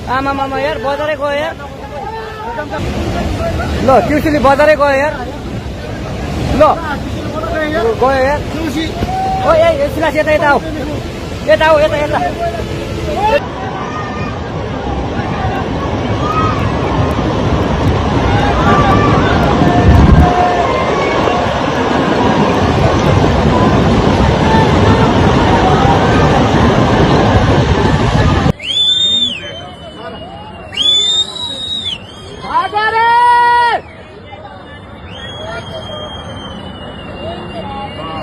आमा मामा यार बजारै गयो यार ल ट्युसनले बजारै गयो यार ल गयो यार ओ ए सिलास यता यता आऊ यता आऊ यता यता